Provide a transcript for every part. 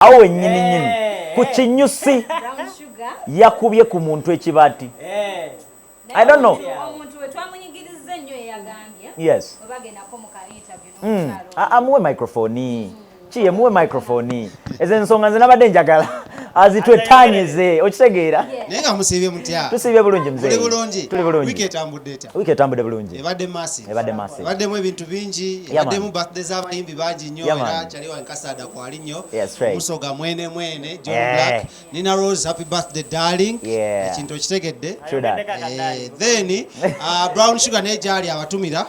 Awo wennyini nnyini ku kinyusi yakubye ku muntu ekibaati. I don't know. Omuntu we twamunyigiriza ennyo yagambye. Yes. Bagendako mu ka interview n'omukyala. Amuwe microphone. Kiye muwe microphone. Ezo ensonga nze nabadde njagala azitwetanyize, okitegeera? Naye nga musiibye mutya? Tusiibye bulungi mzee. Muli bulungi? Tuli bulungi. Wiiki etambudde etya? Wiiki etambudde bulungi. Ebadde massive. Ebadde massive. Ebaddemu ebintu bingi, ebaddemu birthday z'abayimbi bangi nnyo, Yeah, era man. kyali wange Kasaada kwali nnyo. Yes, right. Musoga mwene mwene, John Eh. Black, Nina Rose, happy birthday darling. Yeah. Ekintu okitegedde. True that. Then Brown Sugar naye gyali abatumira.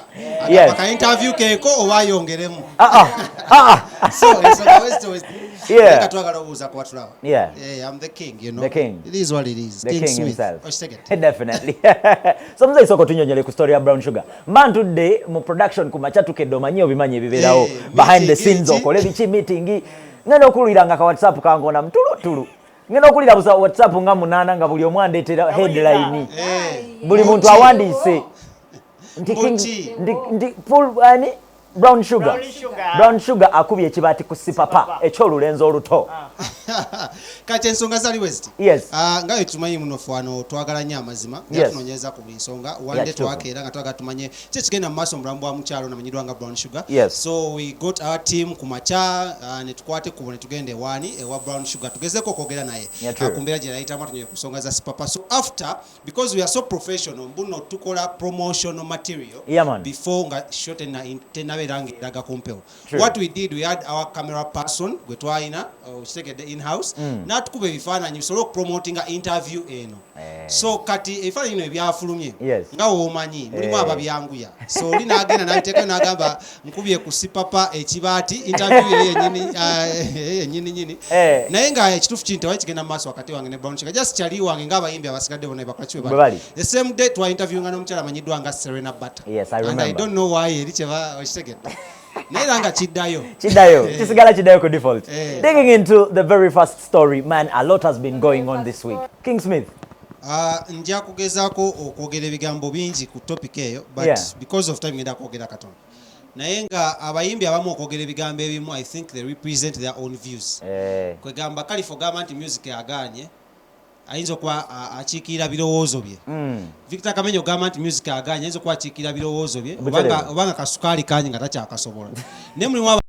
Yes. Agamba ka interview keeko oba ayongeremu. Ah, ah, ah. So, ensonga west to west. Yeah. Leka twagala obuuza ku batulaba. Yeah. Yeah, I'm the king, you know. The king. It is what it is. The King king Smith. himself. Okitegedde. Definitely. So mzee soko tunyonyole ku story ya Brown Sugar. Mba ntudde mu production ku makya tukedde, omanyi obimanyi ebibeerawo Eh, behind the meeting scenes, ki? okole biki, meeting. Ngenda okuwulira nga ka WhatsApp kankona mutulutulu. Ngenda okuwulira busa WhatsApp nga 8 nga buli omu andeetera headline. Eh. Buli muntu awandiise nti king Muki. nti full ani Brown Sugar. Brown Sugar. Brown Sugar akubye ekibaati ku Sipapa eky'olulenzi oluto. Kati ensonga zali bwe ziti. Yes. Ah, nga bwe tumanyi muno ffe wano twagala nnyo amazima. Yes. Tunoonyereza ku buli nsonga. Yeah, One day kituufu. twakeera nga twagala tumanye ki ekigenda mu maaso mu bulamu bwa mukyalo namanyiddwa nga Brown Sugar. Yes. So we got our team ku makya, ne tukwata ekkubo ne tugenda ewaani ewa Brown Sugar tugezeeko okwogera naye. Yeah, true. Ah, ku mbeera gye yayitamu atunyonye ku nsonga za Sipapa. So after, because we are so professional, mbuno tukola promotional material Yeah, man. before nga show tennabeera ng'eraga ku mpewo. True. What we did, we had our camera person gwe twalina, okitegedde, in house, n'atukuba ebifaananyi bisobole okupromotinga interview eno. So kati ebifaananyi bino ebyafulumye, Yes. nga w'omanyi mulimu Eh. ababyanguya, so oli n'agenda n'abiteekayo n'agamba nkubye ku Sipapa ekibaati, interview ye yennyini, yennyini nyini. Eh. Naye nga ekituufu kiri nti tewali kigenda mu maaso wakati wange ne Brown Sugar, just kyali wange ng'abayimbi abasigadde bonna bakola ki bwe Bwe bali. The same day twa interviewinga n'omukyala amanyiddwa nga Serena Butter. Yes, I And I remember. don't know why eri kyeba okitegedde, naye era nga kiddayo. Kiddayo, kisigala kiddayo ku default. Eh. Digging into the very first story, man, a lot has been going on this week. King Smith. Ah, nja kugezaako okwogera ebigambo bingi ku topic eyo, but because of time ngenda kwogera katono, naye nga abayimbi abamu okwogera ebigambo ebimu, I think they represent their own views. Eh. Kwegamba Kalifo ogamba nti music agaanye, ayinza okuba akiikirira birowoozo bye. Victor Kamenyo ogamba nti music agaanye, ayinza okuba akiikirira birowoozo bye. Butereevu. Obanga kasukaali kangi nga takyakasobola, naye mulimu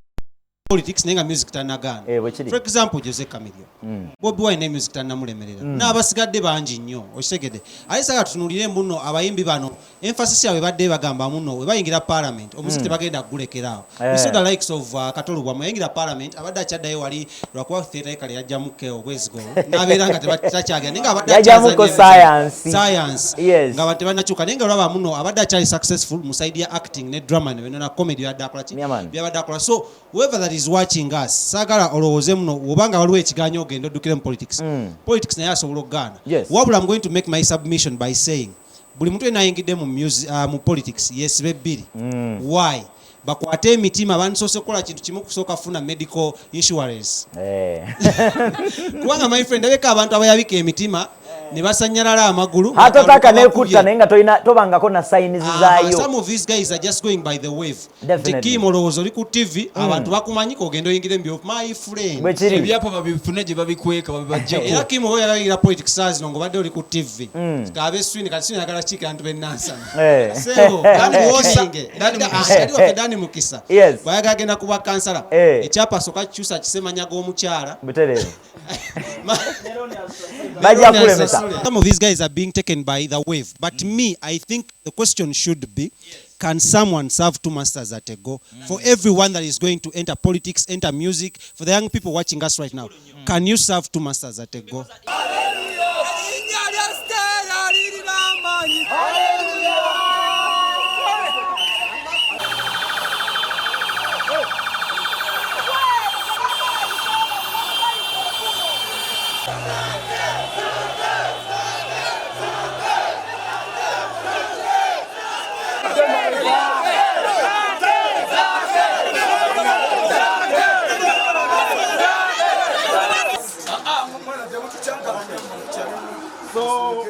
politics naye nga music tanagaana. Eh, bwe kiri. For example, Jose Chameleone, Bobi Wine ne music tannamulemerera, n'abasigadde bangi nnyo, okitegedde. Ate saga tutunuulire muno abayimbi bano, emphasis yaabwe badde bagamba muno we bayingira parliament omuziki tebagenda kugulekeraawo. Eh. We saw the likes of Kato Lubwama yayingira parliament, abadde akyaddayo wali lwakuba theatre kale yajjamu keo obwezigolo n'abeera nga takyagenda, naye nga abadde Yajjamuko akyazannya science. Science. Yes. Nga abantu tebannakyuka, naye nga olaba muno abadde akyali successful mu side ya acting ne drama ne na comedy byadde akola ki Yeah, man. byabadde akola. So whoever that is watching us, saagala olowooze muno obanga waliwo ekiganyo ogenda oddukire mu politics. Politics naye asobola okugaana. Yes. Wabula I'm going to make my submission by saying buli muntu yenna ayingidde mu music, mu politics yesibe bbiri. Why bakwate emitima bandisoose kukola kintu kimu, kusooka kufuna medical insurance? Eh. Kubanga my friend, abeka abantu abayabika emitima ne basanyalala amagulu. Hatotaka Bakubye. nekutta naye nga tolina tobangako na signs Aha, zaayo. some of these guys are just going by the wave. Definitely. Nti Kim olowooza oli ku TV, abantu bakumanyi, kogenda oyingire mu my friend. Bwe kiri. Ebyapa babifune gye babikweka Era babibajjeko. Kim oba yayingira politics saa zino ng'obadde oli ku TV, kabe Swini, kati Swini ayagala kiikira abantu b'e Nansana. Eh. Sebo, Dani Wosinge, Dani Mukisa. kali waffe Dani Mukisa. Yes. Bw'ayagala agenda kuba kansala, Eh. ekyapa soka kikyusa kisemanya g'omukyala. Butereevu. Bajja kulemesa. Some of these guys are being taken by the wave. But me, I think the question should be, can someone serve two masters at a go? For everyone that is going to enter politics, enter music, for the young people watching us right now, can you serve two masters at a go? Erinnya lya Stella lirina amaanyi. So,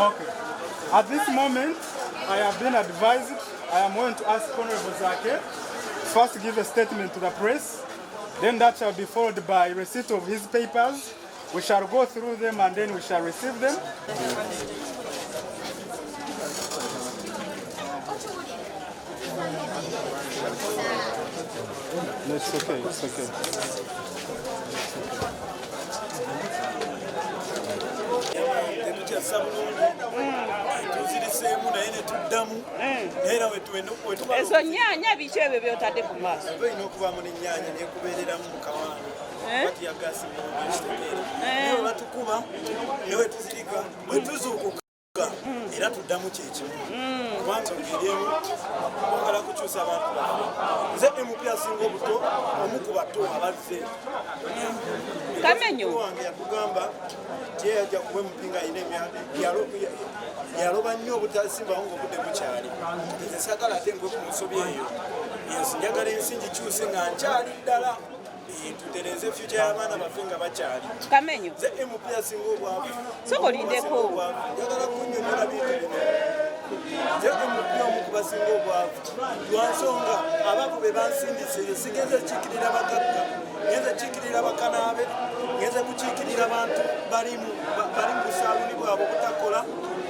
okay. At this moment, I have been advised I am going to ask Honorable Zaake first give a statement to the press, then that shall be followed by receipt of his papers. We shall go through them and then we shall receive them. No, it's okay, it's okay. Tetukyassa bulungi, tuziriseemu naye ne tuddamu, naye era wetumala. Ezo nnyaanya, biki ebyo byotadde ku maaso? Olina okubaamu n'ennyaanya nekubeereramu mu kawaani tear gas mungi, ekitegeera, naye we batukuba ne wetuzirika, bwe tuzuukuka era tuddamu kyekimu, kubanga nsonga eri emu, kwagala kukyusa abantu baffe. Nze MP asinga obuto, omu ku bato abazze. Kamenyo. Wange yakugamba ti yajja kuba MP nga alina emyaka, yaloba nnyo obutasimbawo ngaobudde bukyali. Nze sagala ate ngwe ku nsobi eyo. Yes, njagala ensi ngikyuse nga nkyali ddala. Tutereeze future y'abaana baffe nga bakyali. Kamenyo. Nze MP asinga obwavu. Sooka olindeko. Obwavu. Njagala kunnyonnyola bintu bino. Nze MP omu ku basinga obwavu, lwansonga abaavu be bansindise. Sigenze kukiikirira bagagga, ngenze kukiikirira bakanaabe, ngenze kukiikirira bantu bali mu busaaluni bwabwe obutakola,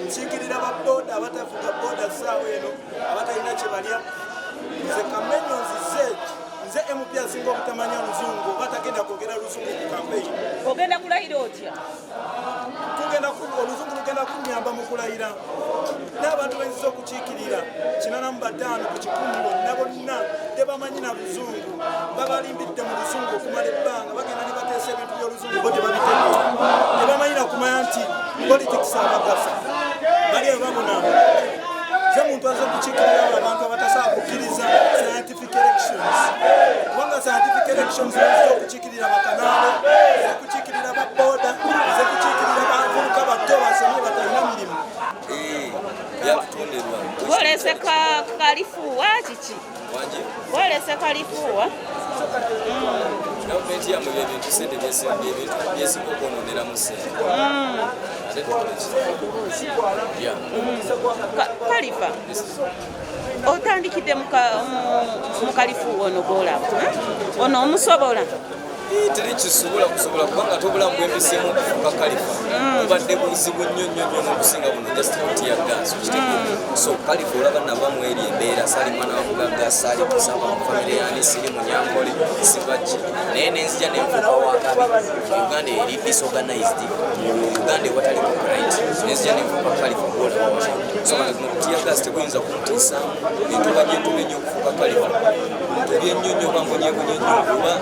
nkiikirira babooda abatavuga booda ssaawa eno, abatalina kye balya. Nze Kamenyo nzize, nze MP asinga obutamanya luzungu, oba tagenda kwogera luzungu ku campaign. Ogenda kulayira otya? Oluzungu lugenda kunyamba mu kulayira, n'abantu benziza okukiikirira 85 bonna bonna tebamanyi na luzungu. Babalimbidde mu luzungu okumala ebbanga, bagenda ne bateesa ebintu by'oluzungu, bo tebabitegeera, tebamanyi na kumanya nti politics abagasa bali eyo babonaabona. Nze muntu aza okukiikirira abo abantu abatasobola kukkiriza scientific elections, kubanga scientific elections nziza okukiikirira bakanaabe, nze kukiikirira baboda, nze kukiikirira bavubuka bato basomye batalina mirimu. Byatutonderwa. Gwolese kalifuuwa kiki? Wanje. Gwolese kalifuuwa. Gavumenti yammwe byebintu sente byebintu byesinga okwononeramu sente, ate tukole ki? Yeah. Kalifa, otandikidde mu kalifuuwa ono gwolaba, eh? Ono omusobola? Teri kisobola kusobola, kubanga ate obulamu bwembiseemu okufuuka kalifa bubadde buzibu nnyo nnyo nnyo n'okusinga buno, just tear gas, okitegeera? So kalifa olaba nava mu eri embeera, saali mwana wa mugagga, saali kusaba mu famire yani, siri munyankole, sibaki, naye nenzija nenfuuka wakabi. Uganda eri disorganized, Uganda ewatali copyright, nenzija nenfuuka kalifa gwolaba wano. So kati guno tear gas teguyinza kuntiisaamu. Entuba gyentumenya okufuuka kalifa ntubye nnyo nnyo, oba mbonyebonye nnyo, oba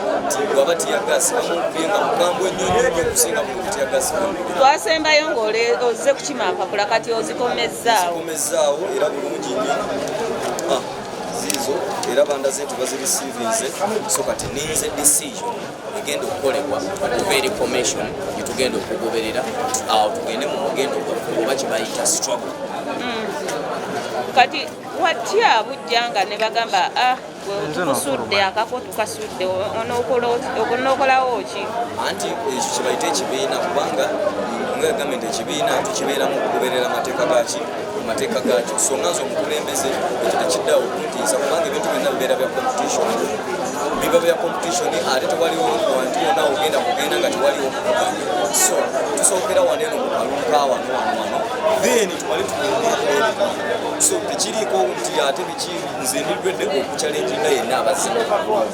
waba tear gas bamukubye nga mukambwe nnyo nnyo nnyo okusinga buno tear gas. Twasembayo ng'ozze kukima mpapula, kati ozikomezzaawo? Zikomezzaawo era bulungi nnyo. Ziizo era bandaze nti bazireceivinze, so kati ninze decision egenda okukolebwa okuva eri commission gyetugenda okugoberera, awo tugende mu mugendo gwaffe oba kyebayita struggle. Kati watya bujja nga ne bagamba, ah, gwe tukusudde, akako tukasudde, onookolawo ki? Anti ekyo kyebayita ekibiina, kubanga nga gavumenti ekibiina tukibeeramu okugoberera amateeka gaki, amateeka gaakyo. So nga nze omukulembeze, ekyo tekiddawo okuntiisa, kubanga ebintu byonna bibeera bya competition, biba bya competition, ate tewaliwo wantu wonna ogenda kugenda nga tewaliwo kuvuganya. So tusookera wano eno mu kalulu ka wano wano wano, then tumale tugende. So tekiriiko nti ate biki, nze ndi ready okuchallenginga yenna abazze mu kalulu.